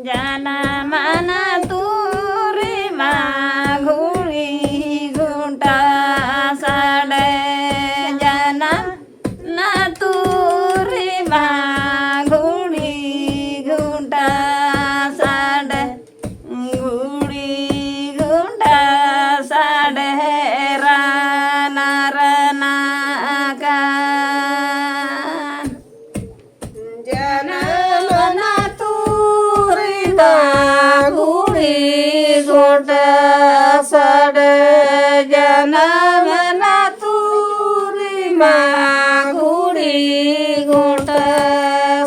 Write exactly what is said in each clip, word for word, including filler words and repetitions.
ᱡᱟᱱᱟᱢ ᱟᱱᱟ ᱛᱩᱨᱤ ᱢᱟ ᱜᱷᱩᱲᱤ ᱜᱷᱩᱱᱴᱟ ᱥᱟᱰᱮ᱾ ᱡᱟᱱᱟᱢ ᱟᱱᱟ ᱛᱩᱨᱤ ᱢᱟ ᱜᱷᱩᱲᱤ ᱜᱷᱩᱱᱴᱟ ᱥᱟᱰᱮ᱾ ᱜᱷᱩᱲᱤ ᱜᱷᱩᱱᱴᱟ ᱥᱟᱰᱮ ᱨᱟᱱᱟ ᱨᱟᱱᱟ ᱟᱠᱟᱱ᱾ ᱡᱟᱱᱟᱢ ᱟᱱᱟ ᱛᱩᱨᱤ ᱢᱟ ᱜᱷᱩᱲᱤ ᱜᱷᱚᱱᱴᱟ ᱥᱟᱰᱮ᱾ ᱡᱟᱱᱟᱢ ᱟᱱᱟ ᱛᱩᱨᱤ ᱢᱟ ᱜᱷᱩᱲᱤ ᱜᱷᱚᱱᱴᱟ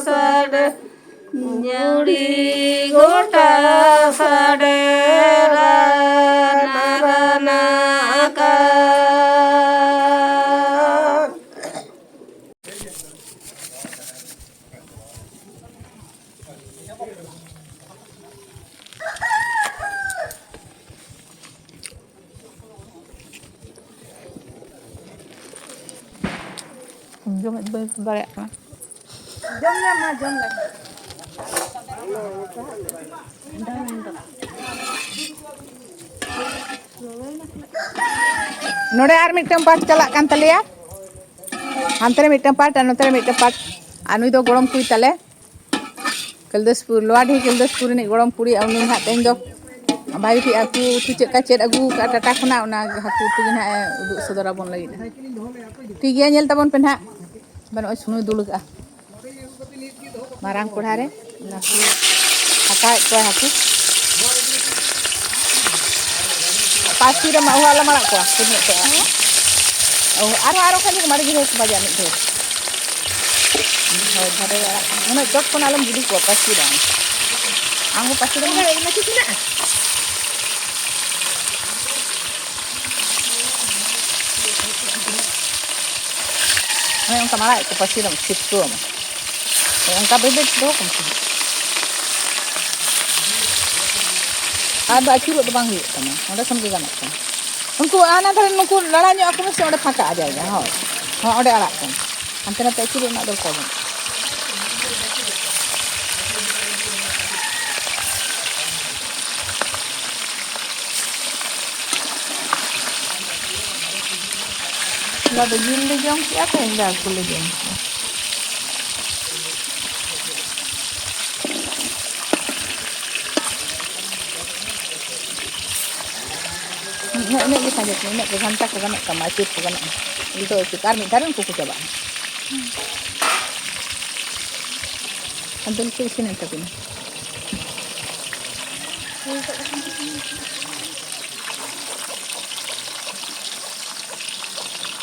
ᱥᱟᱰᱮ᱾ ᱜᱷᱩᱲᱤ ᱜᱷᱚᱱᱴᱟ ᱥᱟᱰᱮ ᱨᱟᱱᱟ ᱨᱟᱱᱟ ᱟᱠᱟᱱ᱾ ᱡᱚᱢᱮᱫ ᱵᱟᱹᱧ ᱫᱟᱲᱮᱭᱟᱜ ᱠᱟᱱᱟ᱾ ᱡᱚᱢ ᱞᱮ ᱢᱟ, ᱡᱚᱢ ᱞᱮ᱾ ᱱᱚᱰᱮ ᱟᱨ ᱢᱤᱫᱴᱟᱝ part ᱪᱟᱞᱟᱜ ᱠᱟᱱ ᱛᱟᱞᱮᱭᱟ᱾ ᱦᱟᱱᱛᱮ ᱨᱮ ᱢᱤᱫᱴᱟᱝ part ᱟᱨ ᱱᱚᱛᱮ ᱨᱮ ᱢᱤᱫᱴᱟᱝ part᱾ ᱟᱨ ᱱᱩᱭ ᱫᱚ ᱜᱚᱲᱚᱢ ᱠᱩᱲᱤ ᱛᱟᱞᱮ᱾ ᱠᱟᱹᱞᱫᱟᱹᱥᱯᱩᱨ, ᱞᱳᱣᱟᱰᱤᱦᱤ ᱠᱟᱹᱞᱫᱟᱹᱥᱯᱩᱨ ᱨᱤᱱᱤᱡ ᱜᱚᱲᱚᱢ ᱠᱩᱲᱤ, ᱟᱨ ᱩᱱᱤ ᱱᱟᱦᱟᱜ ᱛᱮᱦᱮᱧ ᱫᱚ ᱵᱷᱟᱜᱮ ᱴᱷᱤᱠ ᱦᱟᱹᱠᱩ ᱩᱛᱩ ᱪᱮᱫ ᱞᱮᱠᱟ ᱪᱮᱫ ᱟᱹᱜᱩ ᱠᱟᱜᱼᱟ ᱴᱟᱴᱟ ᱠᱷᱚᱱᱟᱜ, ᱚᱱᱟ ᱦᱟᱹᱠᱩ ᱩᱛᱩ ᱜᱮ ᱱᱟᱦᱟᱜ ᱮ ᱩᱫᱩᱜ ᱥᱚᱫᱚᱨ ᱟᱵᱚᱱ ᱞᱟᱹᱜᱤᱫ᱾ ᱴᱷᱤᱠ ᱜᱮᱭᱟ, ᱧᱮᱞ ᱛᱟᱵᱚᱱ ᱯᱮ ᱱᱟᱦᱟᱜ᱾ ᱵᱟᱹᱱᱩᱜᱼᱟ, ᱥᱩᱱᱩᱭ ᱫᱩᱞ ᱠᱟᱜᱼᱟ ᱢᱟᱨᱟᱝ ᱠᱚᱲᱦᱟ ᱨᱮ᱾ ᱚᱱᱟ ᱠᱚ ᱦᱟᱛᱟᱣᱮᱫ ᱠᱚᱣᱟ ᱦᱟᱹᱠᱩ᱾ ᱯᱟᱹᱥᱤ ᱨᱮ ᱢᱟ ᱚᱦᱚ ᱟᱞᱚᱢ ᱟᱲᱟᱜ ᱠᱚᱣᱟ, ᱥᱤᱧᱚᱜ ᱛᱮ᱾ ᱚ, ᱟᱨᱦᱚᱸ, ᱟᱨᱦᱚᱸ ᱠᱷᱟᱱ ᱢᱟᱨᱮ ᱜᱤᱫᱽᱨᱟᱹ ᱠᱚ ᱵᱟᱡᱟᱜ ᱢᱤᱫ ᱜᱷᱟᱹᱲᱤᱡ᱾ ᱦᱳᱭ, ᱫᱷᱟᱨᱮ ᱟᱲᱟᱜ ᱠᱚ᱾ ᱩᱱᱟᱹᱜ ᱪᱚᱴ ᱠᱷᱚᱱ ᱟᱞᱚᱢ ᱜᱤᱰᱤ ᱠᱚᱣᱟ ᱯᱟᱹᱥᱤ ᱨᱮ᱾ ᱟᱢ ᱦᱚᱸ ᱯᱟᱹᱥᱤ ᱨᱮ ᱢᱟ᱾ ᱦᱳᱭ, ᱚᱱᱠᱟ ᱢᱟᱨᱟᱜ ᱠᱚ ᱯᱟᱹᱥᱤ ᱨᱮ ᱪᱷᱤᱴᱠᱟᱹᱣ ᱟᱢᱟ᱾ ᱦᱳᱭ, ᱚᱱᱠᱟ ᱵᱟᱹᱭ ᱵᱟᱹᱭ ᱛᱮ ᱫᱚᱦᱚ ᱠᱚᱢ ᱥᱮ᱾ ᱟᱫᱚ ᱟᱹᱪᱩᱨᱚᱜ ᱫᱚ ᱵᱟᱝ ᱦᱩᱭᱩᱜ ᱛᱟᱢᱟ, ᱚᱸᱰᱮ ᱠᱷᱚᱱ ᱜᱮ ᱜᱟᱱᱚᱜ ᱛᱟᱢᱟ᱾ ᱩᱱᱠᱩ ᱦᱟᱱᱟ ᱫᱷᱟᱨᱮ ᱱᱩᱠᱩ ᱞᱟᱲᱟ ᱧᱚᱜ ᱟᱠᱚ ᱢᱮᱥᱮ, ᱚᱸᱰᱮ ᱯᱷᱟᱸᱠᱟᱜᱼᱟ ᱡᱟᱭᱜᱟ᱾ ᱦᱳᱭ, ᱦᱚᱸ, ᱚᱸᱰᱮ ᱟᱲᱟᱜ ᱠᱚᱢ, ᱦᱟᱱᱛᱮ ᱱᱟᱛᱮ ᱟᱹᱪᱩᱨᱚᱜ ᱨᱮᱱᱟᱜ ᱫᱚᱨᱠᱟᱨ ᱵᱟᱹᱱᱩᱜᱼᱟ᱾ ᱦᱚᱞᱟ ᱫᱚ ᱡᱤᱞ ᱞᱮ ᱡᱚᱢ ᱠᱮᱜᱼᱟ, ᱛᱮᱦᱮᱧ ᱫᱚ ᱦᱟᱹᱠᱩ ᱞᱮ ᱡᱚᱢ ᱠᱮᱜᱼᱟ᱾ ᱤᱱᱟᱹᱜ, ᱤᱱᱟᱹᱜ ᱜᱮ ᱥᱟᱸᱜᱮ ᱠᱚ, ᱤᱱᱟᱹᱜ ᱜᱮ ᱜᱷᱟᱱᱴᱟ ᱠᱚ ᱜᱟᱱᱚᱜ ᱛᱟᱢᱟ, ᱟᱹᱪᱩᱨ ᱠᱚ ᱜᱟᱱᱚᱜᱼᱟ᱾ ᱩᱞᱴᱟᱹᱣ ᱟᱹᱪᱩᱨ ᱠᱚ, ᱟᱨ ᱢᱤᱫ ᱫᱷᱟᱣ ᱨᱮ ᱩᱱᱠᱩ ᱠᱚ ᱪᱟᱵᱟᱜᱼᱟ᱾ ᱟᱫᱚ ᱱᱤᱛᱚᱜ ᱤᱥᱤᱱᱮᱱ ᱛᱟᱵᱤᱱᱟ᱾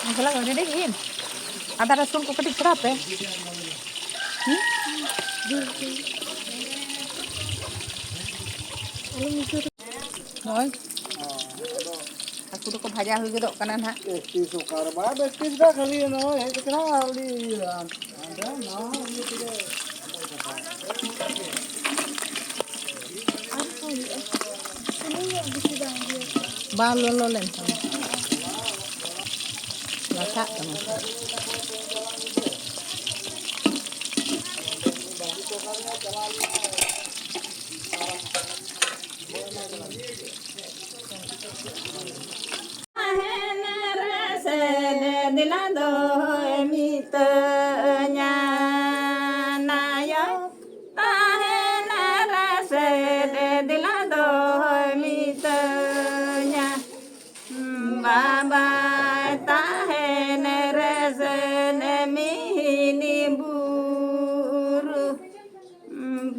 ᱢᱚᱥᱞᱟ ᱠᱚ ᱨᱮᱰᱤ ᱠᱤᱱ, ᱟᱫᱟ ᱨᱟᱹᱥᱩᱱ ᱠᱚ ᱠᱟᱹᱴᱤᱡ ᱪᱷᱟᱲᱟᱣ ᱯᱮ᱾ ᱦᱩᱸ? ᱱᱚᱜᱼᱚᱭ ᱦᱟᱹᱠᱩ ᱫᱚᱠᱚ ᱵᱷᱟᱡᱟ ᱦᱩᱭ ᱜᱚᱫᱚᱜ ᱠᱟᱱᱟ ᱱᱟᱦᱟᱜ᱾ ᱮᱠᱴᱤᱥ ᱚᱠᱟᱨᱮ ᱵᱟᱭ ᱮᱠᱴᱤᱥ ᱫᱟ, ᱠᱷᱟᱹᱞᱤ ᱱᱚᱜᱼᱚᱭ ᱦᱮᱡ ᱠᱟᱱᱟ, ᱟᱹᱣᱨᱤ ᱟᱫᱚ ᱱᱚᱣᱟ ᱤᱭᱟᱹ ᱛᱮᱜᱮ᱾ ᱵᱟᱝ ᱞᱚᱞᱚ ᱞᱮᱱᱠᱷᱟᱱ ᱞᱟᱴᱷᱟᱜ ᱠᱟᱱᱟ᱾ ᱛᱟᱦᱮᱱ ᱨᱮ ᱥᱮ ᱫᱮᱞᱟ ᱫᱚᱦᱚᱭ ᱢᱤᱛᱟᱹᱧᱟ ᱱᱟᱭᱚ᱾ ᱛᱟᱦᱮᱱ ᱨᱮ ᱥᱮ ᱫᱮᱞᱟ ᱫᱚᱦᱚᱭ ᱢᱤᱛᱟᱹᱧᱟ᱾ ᱵᱟᱵᱟᱭ ᱛᱟᱦᱮᱱ ᱨᱮ ᱥᱮ ᱢᱤᱦᱤᱱᱤ ᱵᱩᱨᱩ᱾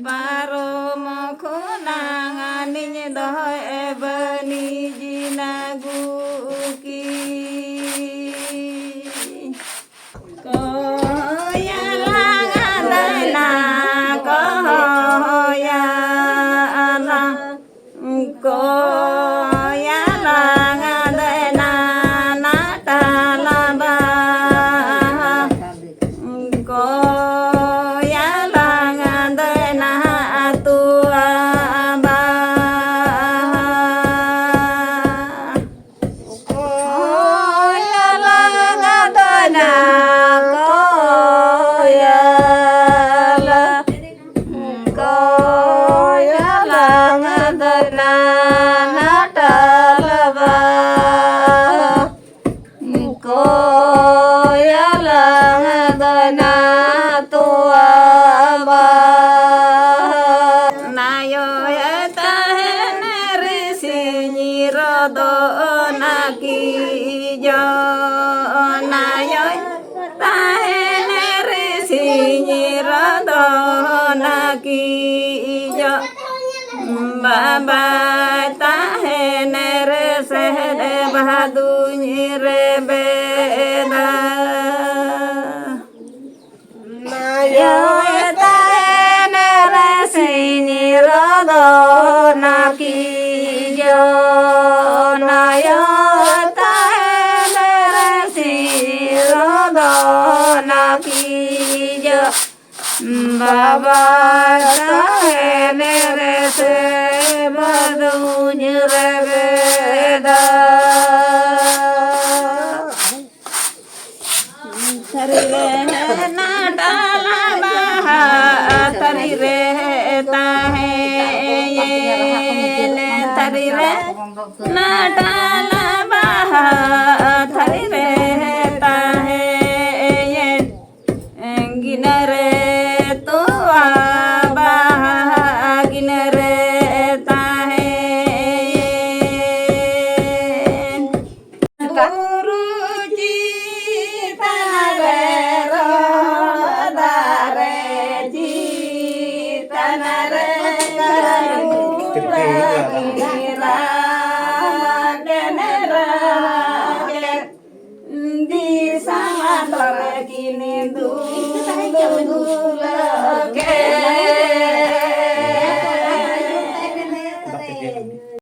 ᱯᱟᱨᱚᱢ ᱠᱷᱚᱱᱟᱝ ᱟᱹᱱᱤᱧ ᱫᱚᱦᱚᱭ ᱵᱟᱹᱱᱤᱡᱤᱱ ᱟᱹᱜᱩ ᱠᱤ᱾ ᱠᱚᱭᱟ ᱞᱟᱝ ᱫᱟᱹᱭᱱᱟ, ᱠᱚᱭᱟ ᱞᱟᱝ ᱠᱚᱭᱟ ᱞᱟᱝ ᱫᱟᱹᱭᱱᱟ ᱱᱟᱴᱟ ᱞᱟᱵᱟ᱾ ᱠᱚᱭᱟ ᱞᱟᱝ ᱫᱟᱹᱭᱱᱟ ᱟᱹᱛᱩ ᱟᱵᱟ᱾ ᱠᱚᱭᱟ ᱞᱟᱝ ᱫᱟᱹᱭᱱᱟ, ᱠᱚᱭᱟ ᱞᱟᱝ ᱠᱚᱭᱟ ᱞᱟᱝ ᱫᱟᱹᱭᱱᱟ ᱱᱟᱴᱟ ᱞᱟᱵᱟ᱾ ᱠᱚ ᱵᱟᱵᱟᱭ ᱛᱟᱦᱮᱱ ᱨᱮ ᱥᱮ ᱵᱟᱫᱩᱧ ᱨᱮᱵᱮᱫᱟ᱾ ᱱᱟᱭᱚᱭ ᱛᱟᱦᱮᱱ ᱨᱮ ᱥᱤᱧ ᱨᱚᱫᱚᱱᱟ ᱠᱤ ᱡᱚ, ᱱᱟᱭᱚᱭ ᱛᱟᱦᱮᱱ ᱨᱮ ᱥᱤᱧ ᱨᱚᱫᱚᱱᱟ ᱠᱤ ᱡᱚ᱾ ᱵᱟᱵᱟ ᱛᱟᱦᱮᱱ ᱨᱮ ᱥᱮ ᱵᱟᱫᱩᱧ ᱨᱮᱵᱮᱫᱟ᱾ ᱛᱷᱟᱹᱨᱤ ᱨᱮ ᱱᱟᱴᱟᱞ ᱵᱟᱦᱟ, ᱛᱷᱟᱹᱨᱤ ᱨᱮ ᱛᱟᱦᱮᱸᱭᱮᱱ, ᱛᱷᱟᱹᱨᱤ ᱨᱮ ᱱᱟᱴᱟᱞ ᱵᱟᱦᱟ, ᱛᱷᱟᱹᱨᱤ ᱨᱮ ᱛᱟᱦᱮᱸᱭᱮᱱ᱾ ᱜᱤᱱᱟᱹ ᱨᱮ ᱛᱚᱣᱟ ᱵᱟᱦᱟ, ᱜᱤᱱᱟᱹ ᱨᱮ ᱛᱟᱦᱮᱸᱭᱮᱱ᱾ ᱵᱩᱨᱩ ᱪᱮᱛᱟᱱ ᱨᱮ ᱨᱚᱲ ᱫᱟᱨᱮ ᱪᱮᱛᱟᱱ ᱨᱮ ᱠᱟᱹᱨᱩᱲᱟ ᱜᱤᱨᱟ ᱠᱮᱱᱮᱨᱟ ᱠᱮ ᱫᱤᱥᱚᱢ ᱛᱚᱨ ᱠᱤᱱ ᱫᱩᱞ ᱫᱩᱞ ᱠᱮ᱾